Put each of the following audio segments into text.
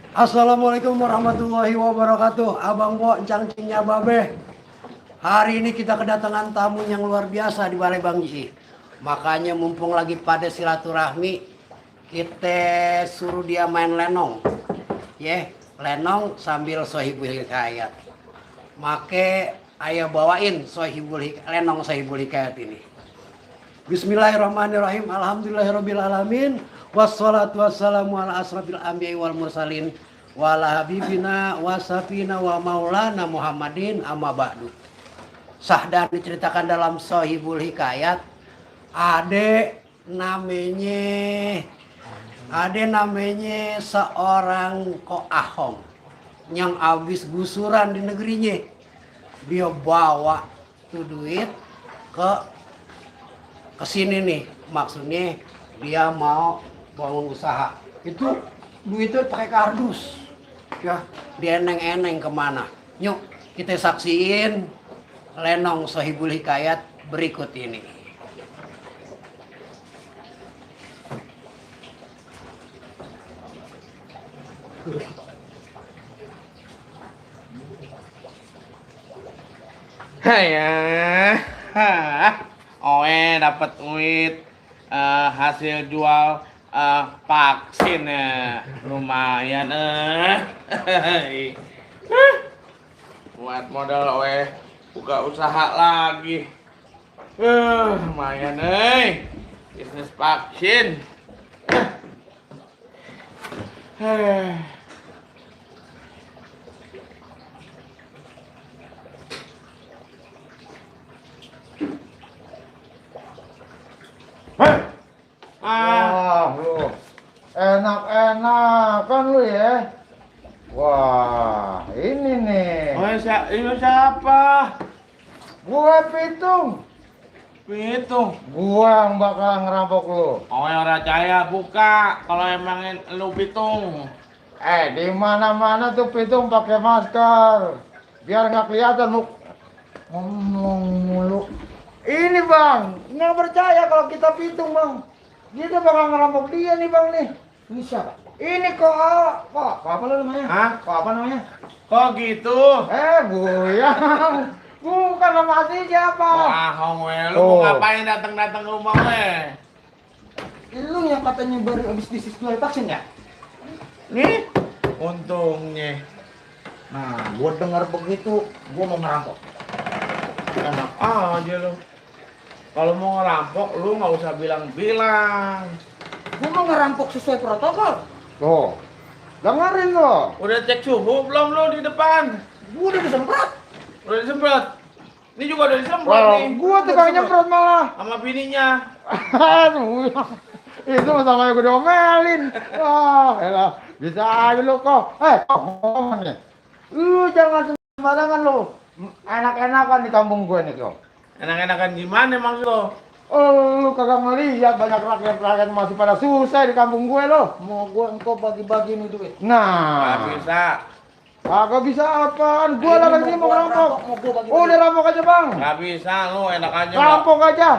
Assalamualaikum warahmatullahi wabarakatuh. Abang Bo, cangcingnya Babe. Hari ini kita kedatangan tamu yang luar biasa di Balai Bang Ji. Makanya mumpung lagi pada silaturahmi, kita suruh dia main lenong. Lenong sambil sohibul hikayat. Make ayah bawain lenong sohibul hikayat ini. Bismillahirrahmanirrahim. Alhamdulillahirabbil alamin. Wassalatu wassalamu ala asrafil anbiya'i wal mursalin wa ala habibina wa safina wa maulana Muhammadin amma ba'du. Sahdan diceritakan dalam Sohibul Hikayat, namanya seorang koahong yang habis gusuran di negerinya. Dia bawa tuh duit ke sini nih, maksudnya dia mau bangun usaha. Itu duitnya pakai kardus, ya, dieneng-eneng kemana. Yuk kita saksiin lenong Sohibul Hikayat berikut ini. Dapat duit hasil jual vaksin ya, lumayan buat modal buka usaha lagi, lumayan bisnis vaksin. Lu enak-enak kan lu ya. Wah, ini nih. Ini siapa? Gue Pitung. Gue yang bakal ngerampok lu. Yang racaya buka kalau emang lu Pitung. Di mana-mana tuh Pitung pakai masker. Biar nggak kelihatan lu ngomong mulu. Ini bang, nggak percaya kalau kita Pitung bang. Kita bakal ngerampok dia nih bang nih. Ini siapa? Ini kok apa lu namanya? Hah? Kok apa namanya? Kok gitu? Buyang. Bukan nama asli siapa? Lu mau ngapain datang-datang ke rumah gue? Lu yang katanya baru habis jual vaksin ya? Nih, untungnya. Nah, gua dengar begitu, gua mau ngerampok. Enak aja lu. Kalau mau ngerampok, lu nggak usah bilang-bilang. Gua mau ngerampok sesuai protokol. Tuh, dengerin lo. Udah cek suhu belum lu di depan? Gua udah disemprot. Udah disemprot? Ini juga udah disemprot nih. Gua tukang nyemprot malah. Sama bininya. Aduh, itu sama yang gua diomelin. Wah, elah. Bisa aja lu kok. Ngomong nih. Lu jangan sembarangan lu. Enak-enakan di kampung gue nih kok. Enak-enakan gimana maksud lo? Lu kagak ngeliat banyak rakyat-rakyat masih pada susah di kampung gue lo. Mau gue engkau bagi-bagi nih duit. Gak bisa. Kagak bisa apaan? Gue lagi ini mau ngerampok. Udah rampok aja bang. Gak bisa lu, enak aja. Rampok aja.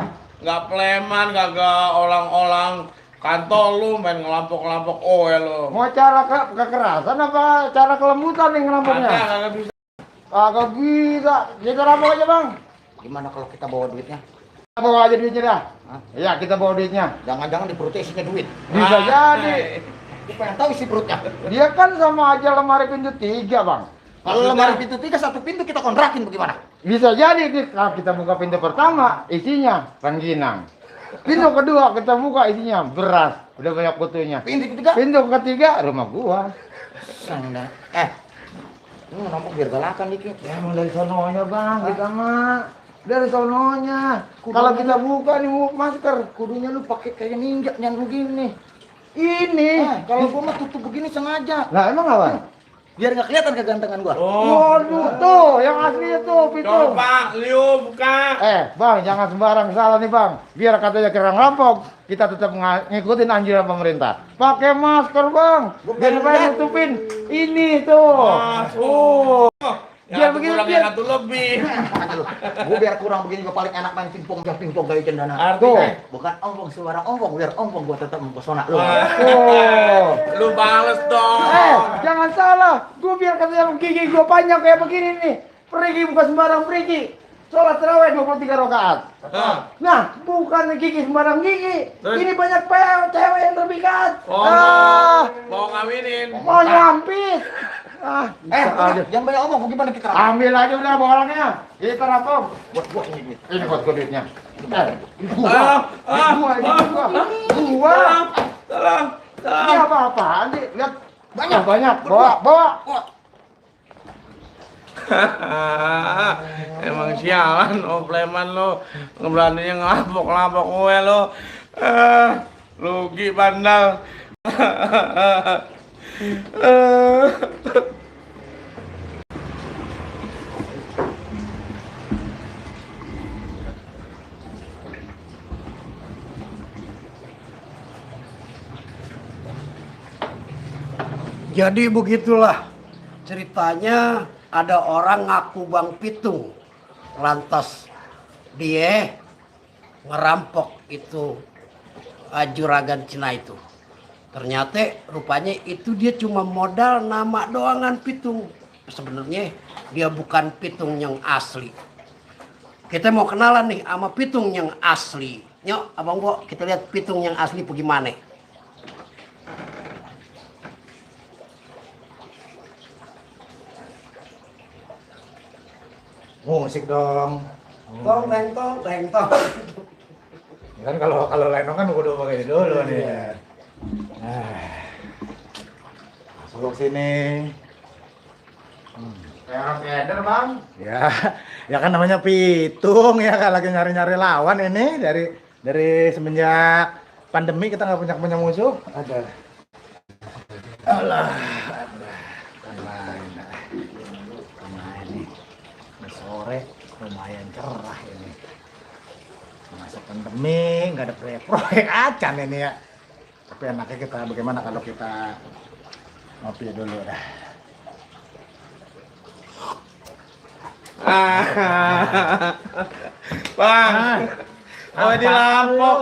Gak pleman, kagak olang-olang. Kantol lu main ngelampok-ngelampok lo. Mau cara kekerasan apa cara kelembutan nih ngerampoknya? Kagak bisa. Kagak bisa. Kita rampok aja bang. Gimana kalau kita bawa duitnya? Kita bawa aja duitnya dah. Iya kita bawa duitnya. Jangan-jangan di perutnya isinya duit. Bisa jadi. Gue pengen tahu isi perutnya. Dia kan sama aja lemari pintu 3 bang. Kalau lemari pintu 3 satu pintu kita kontrakin bagaimana? Bisa jadi kita buka pintu pertama isinya rengginang. Pintu kedua kita buka isinya beras. Udah banyak kutunya. Pintu ketiga rumah gua. Sanda. Lu ngerampok biar galakan dikit. Ya emang dari sononya bang, kita mah dari sononya. Kalau kita buka nih masker, Kudunya lu pakai kayak ninja yang begini. ini. Kalau gua mah tutup begini sengaja. Lah emang apa? Biar nggak kelihatan kegantengan gua. Waduh, tuh yang aslinya tuh, Pitung. Coba, Liu buka. Bang, jangan sembarang salah nih bang. Biar katanya kira ngerampok, kita tetap ngikutin anjuran pemerintah. Pakai masker bang, biar supaya nutupin ini tuh. Yang begini, kurang biar- yang satu lebih. Gue biar kurang begini gue paling enak main pingpong dari cendana. Artinya? Bukan ompong sembarang ompong, biar ompong gue tetap mempesona lu. Wah. Oh. Lu bales dong. Jangan salah. Gue biar kata gigi gue panjang kayak begini nih. Pergi bukan sembarang pergi. Sholat tarawih 23 rakaat. Nah, bukan gigi sembarang gigi. Terus? Ini banyak cewek yang terpikat. Oh, mau ngawinin. Mau nyampit. Jangan banyak omong, gimana kita? Ambil aja udah bolanya. Kita rapom. Buat ini. Ini buat gue duitnya. Ini Ah, gua. Gua. Salah. Ini apa-apaan sih? Lihat. Banyak. Bawa. Emang sialan, oh preman lo ngeberaninya ngelampok gue lo. Rugi bandal. Jadi begitulah ceritanya, ada orang ngaku Bang Pitung, lantas dia ngerampok itu juragan Cina itu. Ternyata rupanya itu dia cuma modal nama doangan Pitung. Sebenarnya dia bukan Pitung yang asli. Kita mau kenalan nih sama Pitung yang asli. Nyok, abang Bo, kita lihat Pitung yang asli bagaimana. Musik dong. Tong, teng, tong. Kan kalau lenong kan udah pakai dulu nih. Masuk sini. Kayak orang keder, Bang. Ya kan namanya Pitung ya, kan lagi nyari-nyari lawan ini dari semenjak pandemi kita nggak punya musuh. Ada. Alah, main nih. Sore lumayan cerah ini. Masa pandemi nggak ada proyek acan ini ya. Tapi enaknya kita bagaimana kalau kita ngopi dulu dah. Bang, oh dirampok.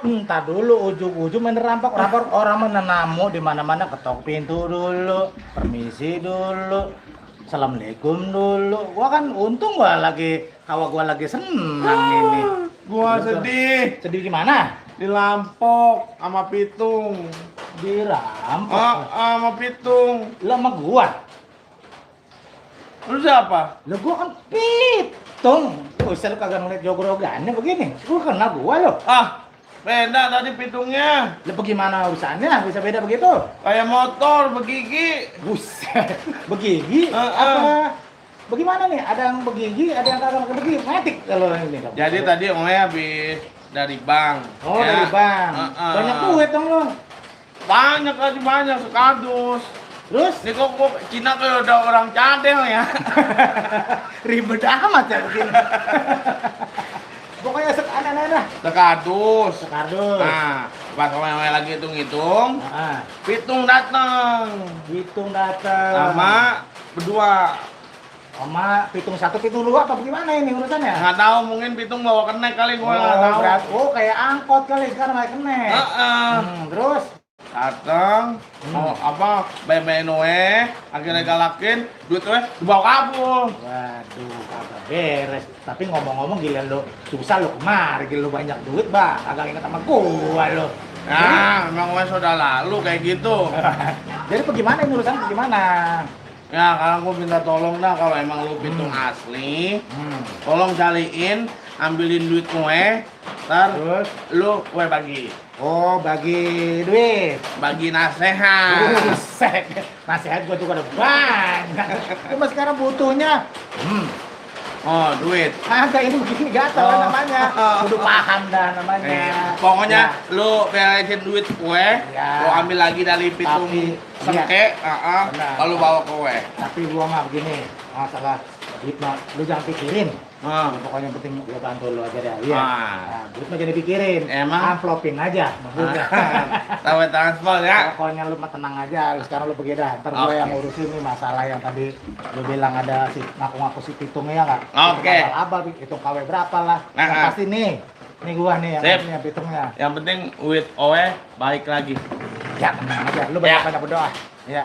Entar dulu ujung-ujung main rampok orang menenamu di mana-mana ketok pintu dulu, permisi dulu, assalamualaikum dulu. Gua kan untung gua lagi senang ini. Gua sedih. Sedih gimana? Dirampok sama Pitung. Dirampok. Sama Pitung. Lah sama gua. Lu siapa? Lah gua kan Pitung. Usah lu kagak ngeliat jogroganya begini. Gua kenal gua lo. Beda tadi Pitungnya. Lah bagaimana urusannya? Bisa beda begitu? Kayak motor begigi. Buset. Begigi? Apa? Bagaimana nih? Ada yang begigi, ada yang kagak pakai begigi. Matic kalau ini. Jadi tadi Oe habis dari bank. Oh, Ya. dari bank. Banyak duit dong lo. Banyak sekadus. Terus Ini kok Cina kayak udah orang cadel ya. ribet amat ya begini. Pokoknya aneh-aneh. Sekadus. Kardus. Nah, pas Oe lagi hitung-hitung, Nah, Pitung datang hitung datang. sama berdua. Sama pitung satu, pitung dua apa gimana ini urusannya? Nggak tahu, mungkin Pitung bawa kenek kali, gue nggak tahu. Kayak angkot kali sekarang kayak kenek. Terus Datang, mau apa? Bebe Noe, akhirnya galakin, duit Noe dibawa kabur. waduh, kagak beres. Tapi ngomong-ngomong gila lo, susah lo kemari, gila lo banyak duit, Bang. Kagak inget sama gua lo. Nah, memang Noe sudah lalu kayak gitu. Jadi bagaimana ini urusan bagaimana? Ya, kalau gue minta tolong dah, kalau emang lu Pitung asli, tolong cariin, ambilin duit Noe, ntar Terus lu gue bagi. oh, bagi duit. Bagi nasehat. Buset. Nasihat gua juga udah banyak. Cuma sekarang butuhnya Oh, duit. agak ini begini gatal namanya. Kudu paham dah namanya. Pokoknya Ya. lu beresin duit gue, Ya. lu ambil lagi dari Pitung Tapi, sengke, Benar. kalau bawa ke gue. Tapi gua mah begini, masalah duit mah lu jangan pikirin. Ah. Pokoknya penting lu bantu lu aja dah. Iya. Ah. Nah, duit mah jangan dipikirin. Emang? Amplopin aja. Maksudnya. Tahu transport ya. Pokoknya lu mah tenang aja. Sekarang lu pergi dah. Ntar gue Oke. yang urusin nih masalah yang tadi lu bilang ada si ngaku-ngaku si Pitung ya nggak? Oke. Abal hitung KW berapa lah. Nah, Yang ah. pasti nih. Nih gua nih yang Sip. aslinya Pitungnya. Yang penting with Owe balik lagi. Ya tenang aja. Lu banyak-banyak berdoa. Ya.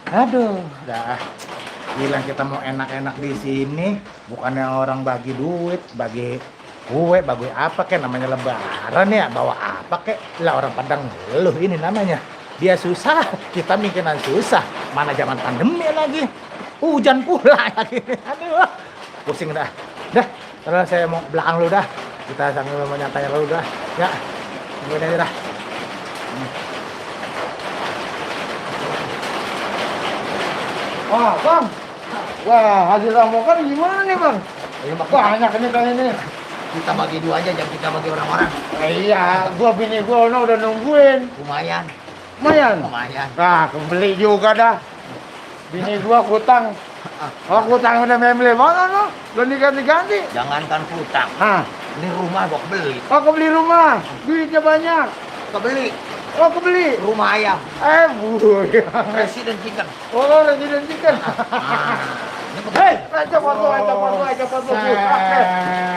Aduh, dah. Bilang kita mau enak-enak di sini, bukannya orang bagi duit, bagi kue, bagi apa kek namanya lebaran ya, bawa apa kek? Lah orang Padang ngeluh ini namanya. Dia susah, kita mikiran susah. Mana zaman pandemi lagi. Hujan pula lagi. Aduh, pusing dah. Dah, terus saya mau belakang lu dah. Kita sambil menyantai lu dah. Ya. Tungguin aja dah. Wah, Bang. Wah, hasil rampokan gimana nih, Bang? Banyak ini kali ini. Kita bagi dua aja, jangan kita bagi orang-orang. Iya, gua bini gua udah nungguin. Lumayan, Lumayan. lumayan. Nah, kembali juga dah. Bini gua hutang. Oh, hutang udah membeli mana no? Belum diganti-ganti. Jangankan hutang, Nah, ini rumah gua beli. oh kebeli rumah. Duitnya banyak. Kebeli Oh, kebeli. rumah ayam, Bu. presiden chicken. Oh, Resident Chicken. Ini Hei, aja foto.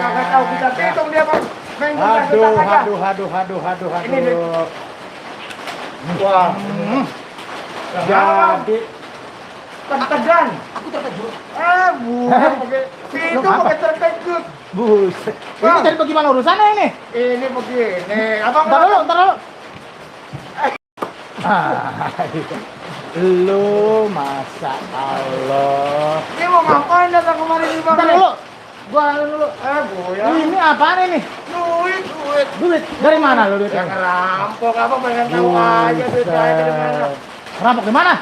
Kakak tahu kita hitung dia, Bang. Main Aduh. Ini nih. Wah. Jadi Tegan. Aku terkejut. Bu. Itu pakai terkejut. buset. Ini Bang. jadi bagaimana urusannya ini? Ini begini. Abang Ntar dulu. Lu masa Allah. Ini mau ngapain datang kemari nih, Bang? Ntar dulu. Gua dulu. Bu ya. Ini apaan ini? Duit. Duit dari mana lu duitnya? Yang ngerampok, abang pengen tahu aja duit saya dari mana. Rampok di mana?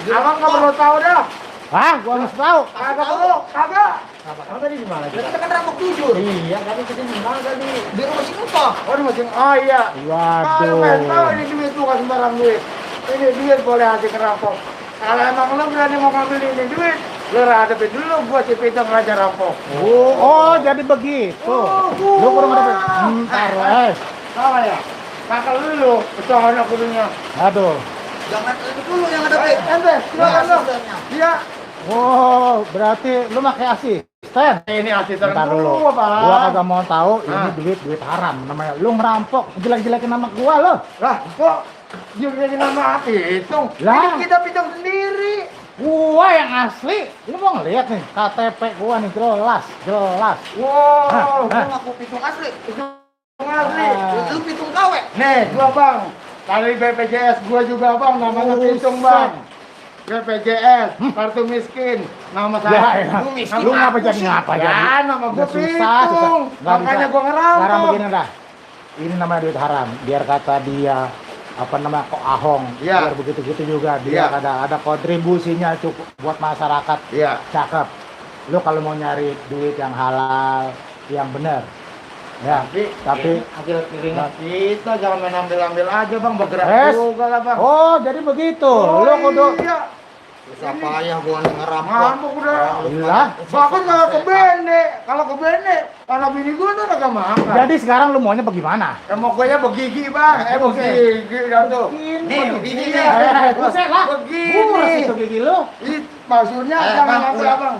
Abang nggak perlu tahu dah. Hah? Gua harus tahu. Kagak perlu, kagak. Abang tadi di mana? Kita kan rampok jujur. Iya, tapi kita di mana tadi? Di rumah si Kuto. Oh, di masing. Oh iya. Kalau pengen tahu Waduh. ini duit bukan sembarang duit. Ini duit boleh hati ngerampok. Kalau emang lu berani mau ngambil ini duit, lu hadapin dulu gua si Pitung raja rampok. Oh, jadi begitu. Oh, Lu kurang ada. gua. Ntar, Salah ya? Kakak lu, kecohonnya kudunya. Aduh. Jangan itu dulu yang ada baik. Ente, silakan lu. asistennya. Iya. Oh, berarti lu pakai asisten. Ini asisten Bentar dulu. gua, Bang. Gua kagak mau tahu ini Ah. duit haram namanya. Lu ngerampok, jelek-jelekin nama gua lo. Lah, kok dia jadi nama Pitung? Lah. Ini kita Pitung sendiri. Gua yang asli. Lu mau ngeliat nih KTP gua nih jelas. Wow, Lu ngaku Pitung asli. Pitung asli. Ah. Lu Pitung KW. Nih, gua Bang. Kali BPJS gua juga Bang, namanya Pitung Bang. BPJS, kartu miskin. Nama saya. Ya, Lu miskin. lu ngapa aku jadi sih. ngapa Ya, jadi? nama gua Udah Pitung. Nggak Makanya bisa. gua ngerampok. Sekarang begini dah. Ini namanya duit haram. Biar kata dia apa namanya kok ahong. Iya. Biar begitu-gitu juga. Dia Iya. ada kontribusinya cukup buat masyarakat. Iya. Cakep. Lu kalau mau nyari duit yang halal, yang benar. Ya, tapi hasil keringat kita jangan main ambil-ambil aja Bang, bergerak Yes. juga lah Bang. oh, jadi begitu. Lu kudu Iya. Susah payah gua nih ngerampok. Ngambek udah. Gila. Bahkan kalau ke Bene, karena bini gua tuh agak makan. Jadi sekarang lu maunya bagaimana? Emang gue ya begigi Bang, begigi dah tuh. Nih, begini Iya. nih. Buset lah. Begini. Murah sih gigi lu. Maksudnya jangan Bang, ngambil ulak. Abang.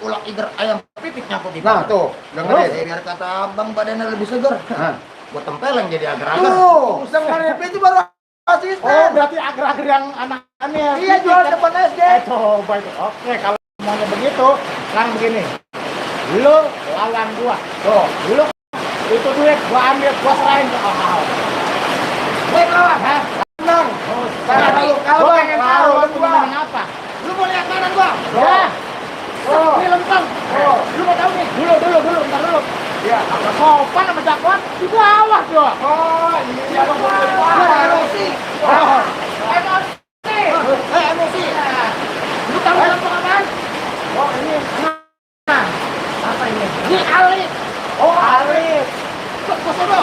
Ulak iger ayam pipit nyangkut di Nah, tuh, dengerin. Biar kata abang badannya lebih segar. Nah. Gua tempeleng jadi agar-agar. Tuh, dengerin itu baru asisten. Oh, berarti agar-agar yang anak-anaknya ya? Iya, jual depan SD. Coba itu. Oke, kalau semuanya begitu, sekarang begini. Lu lawan gua. Tuh, lu itu duit gua ambil, gua serahin ke kau. Baik lawan. Hah? Tenang. Kalau Gua pengen tahu lu gua. menang apa? Lu mau lihat kanan gua? Ya. Oh. Ini lempeng. Oh. Lu mau tahu nih? Dulu, bentar dulu. Iya. Agak sopan sama dakwaan di bawah tuh. Oh, iya Bang. Emosi. Oh. Emosi. Emosi. Lu tahu lempeng apaan? Oh, ini. Nah, apa ini? Ini alit. Oh, alit. Gua sono.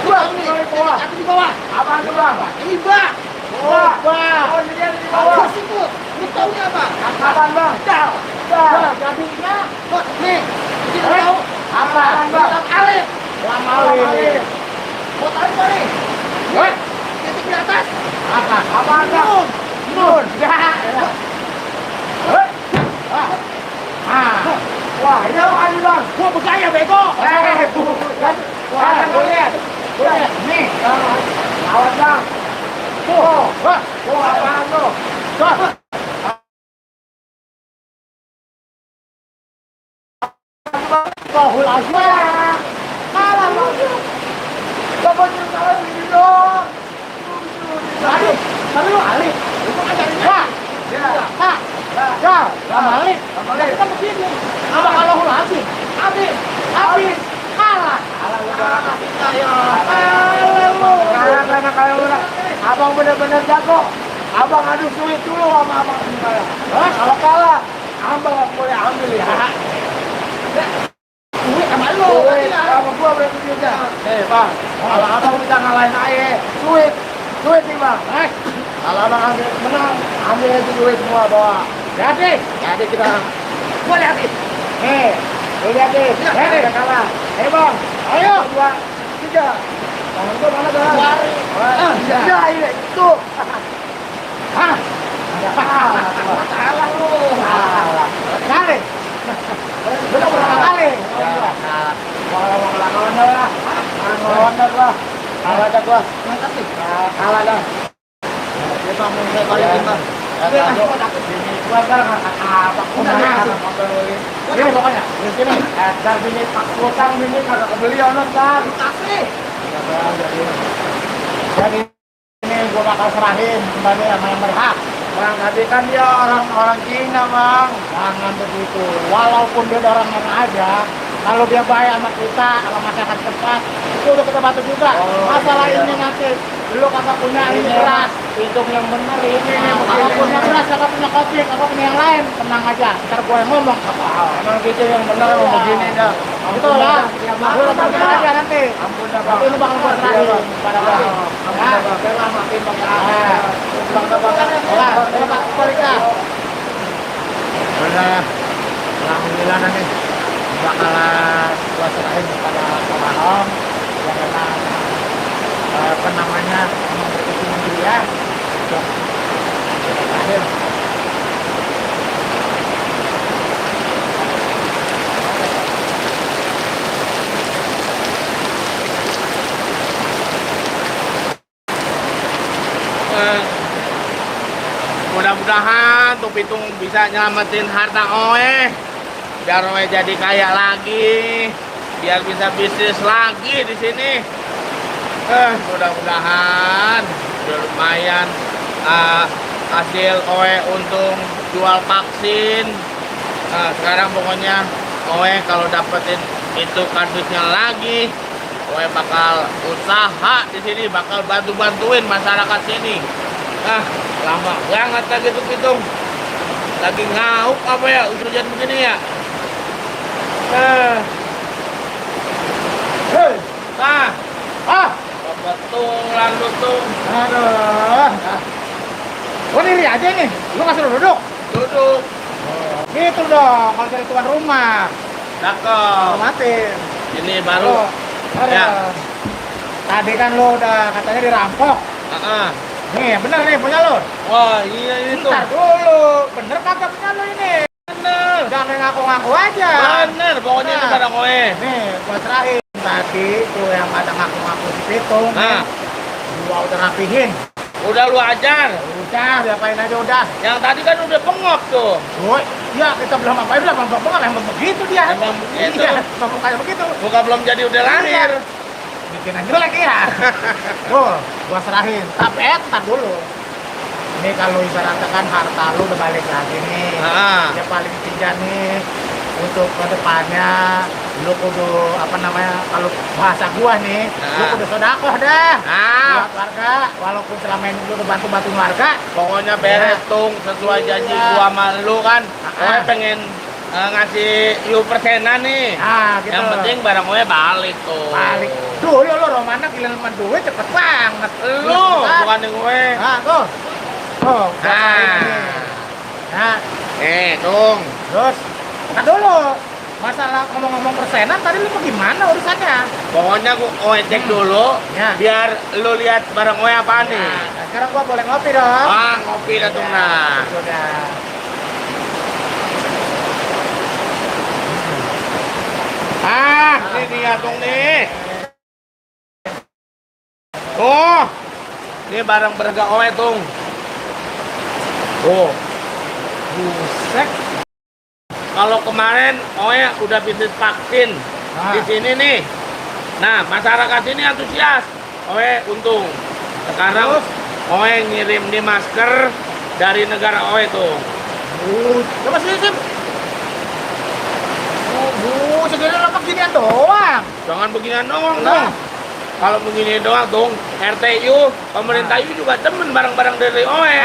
Gua ini di bawah. Aku di bawah. Apaan tuh Bang? Ini bak. Wah. Wah. Oh, ini dia di bawah. Aku sikut. Lu taunya apa? Apaan Bang? Dal. Dah. Jadinya Kok nih. Kita tahu. Apa? Lam Alif. Lam Alif. Mau tahu nggak nih? Woi, Titik di atas. apa? Apa anda? Nun. Nun. Hei. Wah, ini apa nih bang? Gua bergaya bego. Bukan. Wah, gue lihat. Nih, lawan bang. Tuh, apaan tuh? Tuh. Allahul Akbar. Kalah lu. Coba cerita begini dong. Alif. Tapi lu Alif. Itu kan dari Wah. Pak. Ya, Lam Alif. Kita begini. Apa kalau lu habis? Habis. Kalah. Abang bener-bener jago. Abang adu sulit dulu sama abang saya. Kalau kalah, abang nggak boleh ambil ya. Duit sama lu. Sulit sama gua berarti juga. Bang, kalau abang bisa ngalahin aye, sulit nih bang. Kalau abang ambil menang, ambil itu duit semua bawa. Jadi kita. Gua liatin. Lu lihat deh, udah kalah. Bang, ayo 2, 3. Tangan gua mana bang? Lari. Ya, ini itu. Hah? Kalah lu. Kali. Bener berapa kali? Kalah dah gua. Mantap nih. Kalah dah. Kita mau saya balikin bang. Gua ntar apa? Ini pokoknya di sini. Dar bini Pak Sultan bini kagak kebeli onot bang. Kasih. Jadi ini gua bakal serahin kembali sama yang berhak. Bang, tadi kan dia orang Cina bang. Jangan begitu. Walaupun dia orang mana aja, kalau dia baik sama kita, sama masyarakat tempat, itu udah kita bantu juga. Masalah ini nanti, lu kagak punya ini beras, hidup yang benar ini. Kalau punya beras, kagak punya kopi, kagak punya yang lain, tenang aja. Ntar gua yang ngomong. Emang gitu yang benar mau begini dah. Betul lah. Lu tenang aja nanti. Ampun dah bang. Itu bakal gua serahin pada bang. Jangan makin bang. Pak Polika. Udah, alhamdulillah nanti bakalan gua serahin kepada Om yang memang apa namanya memang berkecimpung dia untuk terakhir. Mudah-mudahan tuh Pitung bisa nyelamatin harta Oe biar Oe jadi kaya lagi, biar bisa bisnis lagi di sini. Mudah-mudahan lumayan hasil Oe untung jual vaksin. Sekarang pokoknya Oe kalau dapetin itu kardusnya lagi, Oe bakal usaha di sini, bakal bantu-bantuin masyarakat sini. Lama banget lagi tuh Pitung. Lagi ngauk apa ya hujan begini ya. Hei, Kebetulan lu tuh. aduh. Gua diri aja nih, lu nggak suruh duduk. Duduk. Gitu dong, kalau dari tuan rumah. Cakep. Hormatin. Ini baru. Ya. Tadi kan lu udah katanya dirampok. Nih, bener nih punya lu. Wah, iya ini tuh. Ntar dulu, bener kagak punya lu ini? Bener. Jangan ngaku-ngaku aja. Bener, pokoknya ini barang Oe. Nih, gua serahin. Tadi tuh yang ada ngaku-ngaku di situ. Gua udah rapihin. Udah lu ajar. Udah, diapain aja udah. Yang tadi kan udah pengok tuh. Woi, ya kita belum apa-apa, belum apa-apa, emang begitu dia. Emang begitu. Iya, emang kayak begitu. Buka belum jadi udah lahir. Bikin aja jelek ya. Tuh, gua serahin. Tapi ntar dulu. Ini kalau ibaratnya kan harta lu udah balik lagi nih. Dia paling tinggi nih untuk ke depannya. Lu kudu apa namanya? Kalau bahasa gua nih, lu kudu sedekah dah. Buat warga, walaupun selama ini lu udah bantu-bantu warga. Pokoknya beres tung sesuai janji gua sama lu kan. Oe pengen ngasih you persenan nih. Gitu. Yang penting barang Oe balik tuh. Balik. Dulu lu Romana gila sama duit cepet banget. Lu bukan yang gue. Tuh. Tuh. Nah. Tung. Terus. Nah dulu. Masalah ngomong-ngomong persenan tadi lu gimana urusannya? Pokoknya gua Oe cek dulu, Ya. biar lu lihat barang Oe apa nih. Nah, sekarang gua boleh ngopi dong. Ah, ngopi dah tuh nah. Sudah. Ah, ini dia tuh nih. Oh, ini barang berharga Oe tuh. Oh, Buset. kalau kemarin Oe udah bisnis vaksin Nah. di sini nih. Nah, masyarakat ini antusias. Oe untung. Sekarang Terus? Oe ngirim nih masker dari negara Oe tuh. Coba sini. Segini lo beginian doang. Jangan beginian doang Nah. dong. Kalau begini doang dong, RTU, pemerintah U juga demen barang-barang dari Oe.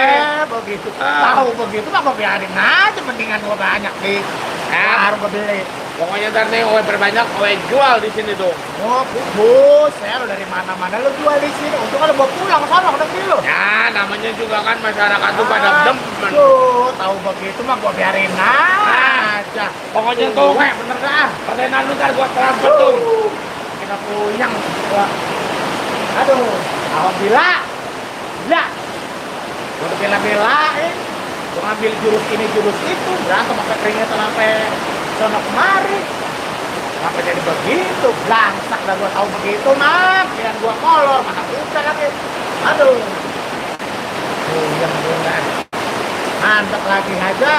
Begitu. Ah. Tahu begitu mah gua biarin aja, mendingan gua banyak di baru gua beli. Pokoknya ntar nih Oe perbanyak, Oe jual di sini tuh. Oh, bus, ya lo dari mana-mana lo jual di sini. Untung kalau bawa pulang ke sana ke negeri lo. Ya, namanya juga kan masyarakat tuh pada demen. Tuh, tahu begitu mah gua biarin aja. Pokoknya tuh, Bener dah. persenan lu ntar gua transfer tuh. Kita puyeng. Gua. Aduh, alhamdulillah. Gila. Gua udah bela-belain. Gua ngambil jurus ini, jurus itu. Berantem sampai keringetan sampai sono kemari. Sampai jadi begitu. Blangsak dah gua tahu begitu, Mak. Biar gua kolor, mana bisa lagi. Aduh. Puyeng gua. Mantap lagi aja.